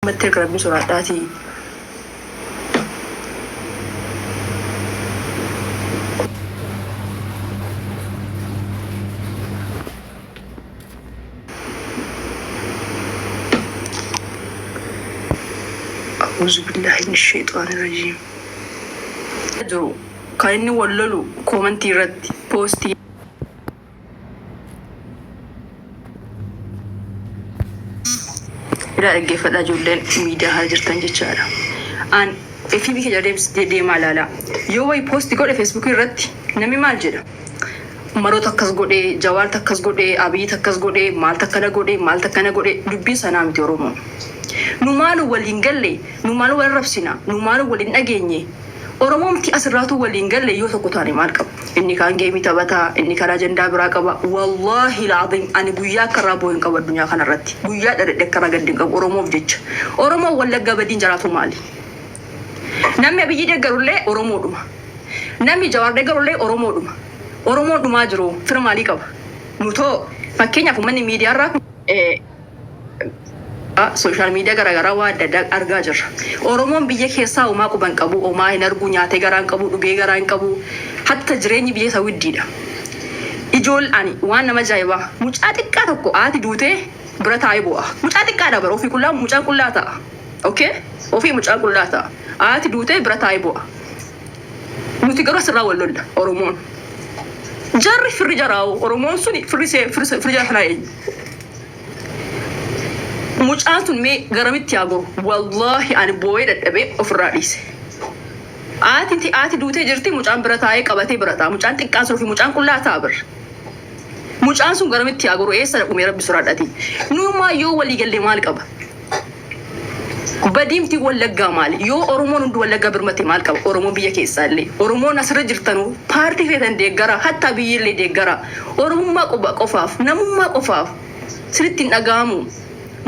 Namatti erga rabbiin sodaadhaatii. A'uuzubillahi minasheyxaani rajiim. Jiru kan inni wal lolu koomantii irratti poostii. Ilaa dhaggeeffadhaa ijoolleen miidiyaa haala jirtan jechaadha. An FB kiyya deemaa ilaalaa. Yoo wayi posti godhe Facebook irratti namni maal jedha? Maroota akkas godhe, Jawaar takkas godhe, Abiyyi takkas godhe, maal takkana godhe, maal takkana godhe dubbiin sanaa miti Oromoo. Nu maalu waliin galle, nu maalu wal arrabsina, nu maalu wal hin dhageenye. Oromoomti asirraatu waliin galle yoo tokko taane maal qaba? Inni kaan geemii taphata, inni kaan ajandaa biraa qaba. Wallaahi laaziim ani guyyaa akka irraa boo'e hin qabu addunyaa kanarratti. Guyyaa dhaladhe akka irraa gadde hin qabu Oromoof jecha. Oromoon Wallaggaa badiin jaraatu maali? Namni Abiyyi deeggarullee Oromoodhuma. Namni Jawaar deeggarullee Oromoodhuma. Oromoon dhumaa jiru fira maalii qaba? Nutoo fakkeenyaaf uummanni miidiyaarraa kun Sooshaal miidiyaa garaagaraa waa adda addaa argaa jirra. Oromoon biyya keessaa homaa quba hin qabu, homaa hin argu, nyaatee garaa hin qabu, dhugee garaa hin qabu. Hatta jireenyi biyya isaa widdiidha. Ijool ani waan nama ajaa'ibaa mucaa xiqqaa tokko haati duutee bira taa'ee boo'a. Mucaa xiqqaadha bara ofii qullaa mucaan qullaa ta'a. Okay? Ofii mucaan qullaa ta'a. Haati duutee bira taa'ee boo'a. Nuti garuu asirraa wal lolla Oromoon. Jarri firri jaraa'u Oromoon suni firri see firri jara sanaa eenyu? Mucaan sun mee garamitti haa goru? Wallaahi ani boo'ee dadhabee ofirraa dhiise. Haati haati duutee jirti mucaan bira taa'ee qabatee bira taa'a. Mucaan xiqqaan sun ofii mucaan qullaa ta'a bir. Mucaan sun garamitti haa goru? Eessa dhaqu mee rabbi sodaadhati? Nuumaa yoo walii galle maal qaba? Badiimti Wallaggaa maali? Yoo Oromoon hundi Wallaggaa birmate maal qaba? Oromoon biyya keessaa illee. Oromoon asirra jirtanuu paartii feetan deeggaraa, hattaa biyyi illee deeggaraa. Oromummaa qoba qofaaf, namummaa qofaaf sinitti hin dhaga'amu.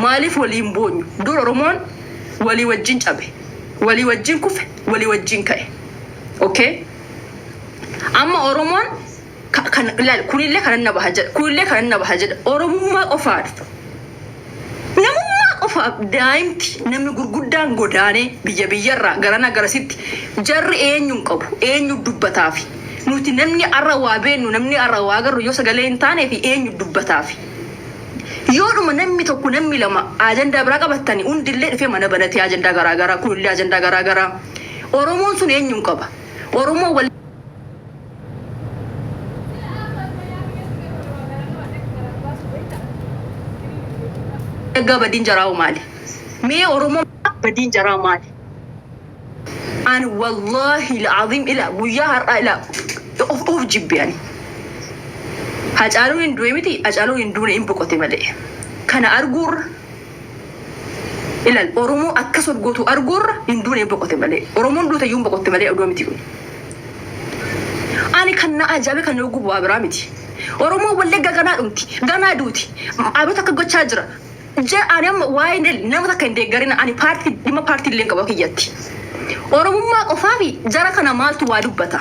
Maaliif walii hin boonyu? Dur Oromoon walii wajjin cabe, walii wajjin kufe, walii wajjin ka'e. Okay? Amma Oromoon ka- kan ilaali kunillee kanan na baha jedha, kunillee kanan na baha jedha. Oromummaa qofaaf. Namummaa qofaaf daa'imti namni gurguddaan godaanee biyya biyyarraa garanaa garasitti jarri eenyuun qabu eenyu dubbataafi nuti namni arra waa beennu namni arra waa agarru yoo sagalee hin taaneefi eenyu dubbataafi yoodhuma namni tokko namni lama ajandaa biraa qabattani hundillee dhufee mana banatee ajandaa garaa garaa kunillee ajandaa garaa garaa Oromoon sun eenyuun qaba Oromoo wal Wallaggaa badiin jaraa hoo maali? Mee Oromoo badiin jaraa maali? Ani wallaahi la'aziim ila guyyaa har'aa ila of of jibbe ani. Hacaaluun hin du'e miti Hacaaluun hin duune hin boqote malee. Kana arguurra ilal Oromoo akkas of gootu arguurra hin duune hin boqote malee. Oromoon duute iyyuu hin boqotte malee oduu miti kun. Ani kan na ajaa'ibe kan na gubu waa biraa miti. Oromoon Wallagga ganaa dhumti, ganaa duuti. Abota akka gochaa jira. Ja ani amma waa'ee nel nama takka hin deeggarina ani paartii dhimma paartii illee hin qabu akka kiyyatti. Oromummaa qofaafi jara kana maaltu waa dubbata?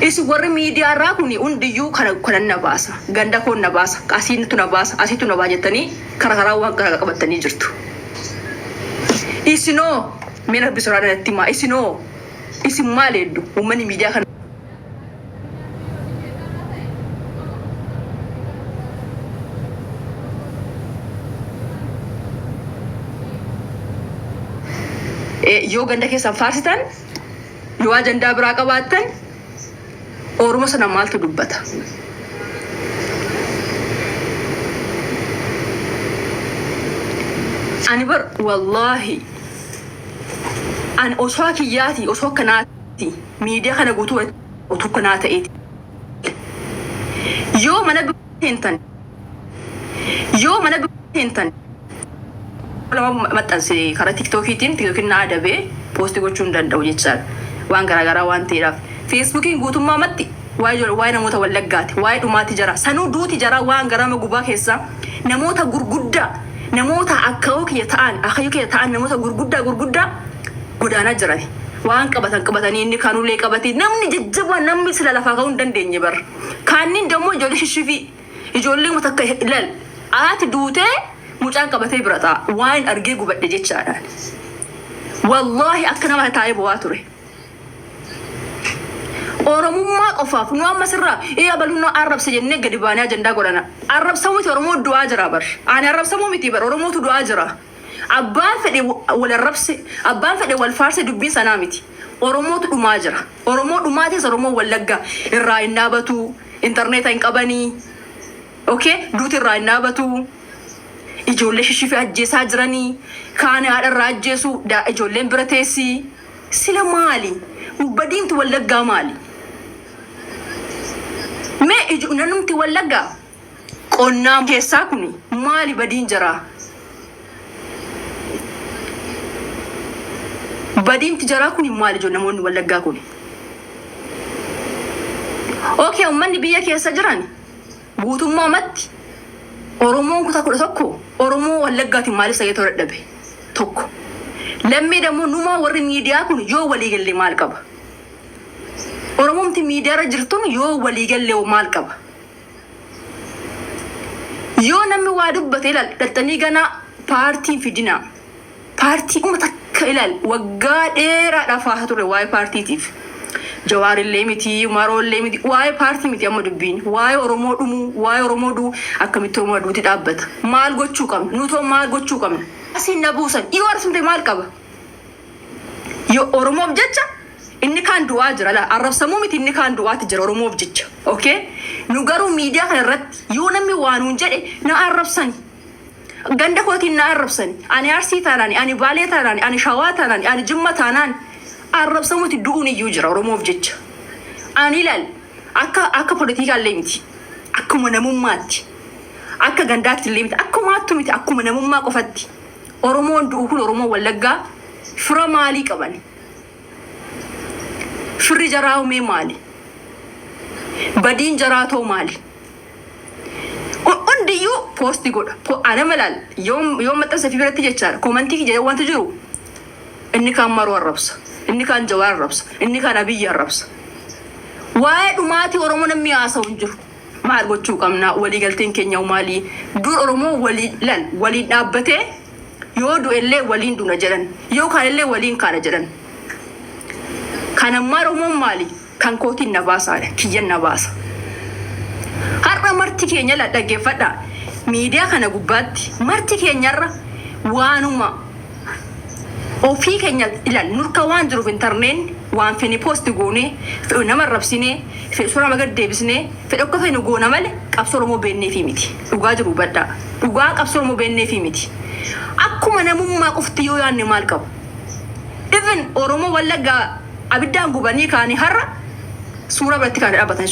Isin warri miidiyaa irraa kun hundiyyuu kana kanan na baasa, ganda koon na baasa, asiintu na baasa, asiitu na baasa jettanii kara karaa waan garaa qabattanii jirtu. Isinoo mee rabbi sodaadha natti himaa isinoo isin maal eeddu uummanni miidiyaa kana yoo ganda keessan faarsitan yoo ajandaa biraa qabaattan Oromoo sana maaltu dubbata? Ani bar wallaahi ani osoo kiyyaati osoo akkanaati miidiyaa kana guutuu utuu akkanaa ta'eeti yoo mana seentan yoo mana seentan lama maxxanse karaa tiktookiitiin tiktookiin na adabee poostii gochuu hin danda'u jechaadha. Waan garaagaraa waan ta'eedhaaf. Feesbuukiin guutummaa matti waa'ee namoota Wallaggaati. Waa'ee dhumaati jara. Sanuu duuti jaraa waan garama gubaa keessaa namoota gurguddaa namoota akkawoo kiyya ta'an akayyoo kiyya ta'an namoota gurguddaa gurguddaa godaanaa jirani. Waan qabatan qabatanii inni kanulee qabatee namni jajjabaa namni sila lafaa ka'uu hin dandeenye bara. Kaanniin dammoo ijoollee shishifii ijoollee takka ilaal haati duutee Mucaan qabatee bira taa'a. Waan argee gubadhe jechaadhaan. Wallaahi akka nama taa'ee bo'aa ture. Oromummaa qofaaf nu amma sirraa ee abaluu nu arrabse jennee gadi baanee ajandaa godhana. Arrabsamuu miti, Oromoo du'aa jira bar. Ani arrabsamuu miti bar, Oromootu du'aa jira. Abbaan fedhe wal arrabse, abbaan fedhe wal faarse, dubbiin sanaa miti. Oromootu dhumaa jira. Oromoo dhumaatis Oromoo Wallagga irraa hin dhaabatu, intarneeta hin qabanii. Okay, duuti irraa hin dhaabatu. Ijoollee shishifee ajjeesaa jiranii, kaan haadha irraa ajjeesu, ijoolleen bira teessi. Sila maali? Badiimti Wallaggaa maali? Mee namni Wallaggaa qonnaa keessaa kuni maali badiin jaraa? Badiimti jaraa kuni maali ijoo namoonni Wallaggaa kuni? Okay, uummanni biyya keessa jiran guutummaamatti Oromoon kutaa 11 Oromoo Wallaggaatiin maaliif sagalee ta'uu dadhabe? Tokko. Lammii dammoo numaa warri miidiyaa kun yoo walii galle maal qaba? Oromomti miidiyaarra jirtun yoo walii galle maal qaba? Yoo namni waa dubbate ilaal dhaxxanii ganaa paartiin fidinaa. Paartii uummata akka ilaal waggaa dheeraadhaaf haa ture waa'ee paartiitiif. Jawaarillee miti, Maroollee miti, waa'ee paartii miti amma dubbiin. Waa'ee Oromoo dhumuu, waa'ee Oromoo du'uu, akkamitti Oromoo duuti dhaabbata? Maal gochuu qabna? Nutoo maal gochuu qabna? Asiin na buusan. Yoo arrabsamte maal qaba? Yoo Oromoof jecha inni kaan du'aa jira laa, arrabsamuu miti, inni kaan du'aati jira Oromoof jecha. Okay? Nu garuu miidiyaa kana irratti yoo namni waa nuun jedhe na arrabsani. Ganda kootiin na arrabsani. Ani Arsii taanaan, ani Baalee taanaan, ani Shawaa taanaan, ani Jimma taanaan arrabsamuuti du'uun iyyuu jira Oromoof jecha. Ani ilaal akka politikaallee miti. Akkuma namummaatti. Akka gandaatti illee miti. Akkumaattu miti, akkuma namummaa qofatti. Oromoon du'u kun Oromoo Wallaggaa fira maalii qaban? Firri jaraa mee maali? Badiin jaraa too maali? Hundiyyuu post godha. Ana malaal yoo maxxansa fi biratti jechaadha. Comment kiyya wanti jiru inni kaan Maroo arrabsa. Inni kaan Jawaar arrabsa. Inni kaan Abiyyi arrabsa. Waa'ee dhumaatii Oromoo namni haasa'u hin jiru. Maal gochuu qabna? Waliigalteen keenya maali? Dur Oromoo walii lan waliin dhaabbatee yoo du'ellee waliin duna jedhan. Yoo kaanillee waliin kaana jedhan. Kan ammaa Oromoon maali? Kan kootiin na baasaadha. Kiyyan na baasa. Har'a marti keenya la dhaggeeffadha. Miidiyaa kana gubbaatti marti keenyarra waanuma ofii keenya ilaal nurka waan jiruuf intarneen waan fene post goonee, fedhu nama arrabsinee, fedhu suuraa nama gad deebisnee, fedhu akka fenu goona malee qabsoo Oromoo beekneefii miti. Dhugaa jiru hubadhaa. Dhugaa qabsoo Oromoo beekneefii miti. Akkuma namummaa qofti yoo yaadne maal qabu? Even Oromoo Wallaggaa abiddaan gubanii kaanii har'a suuraa biratti kaanii dhaabbatan.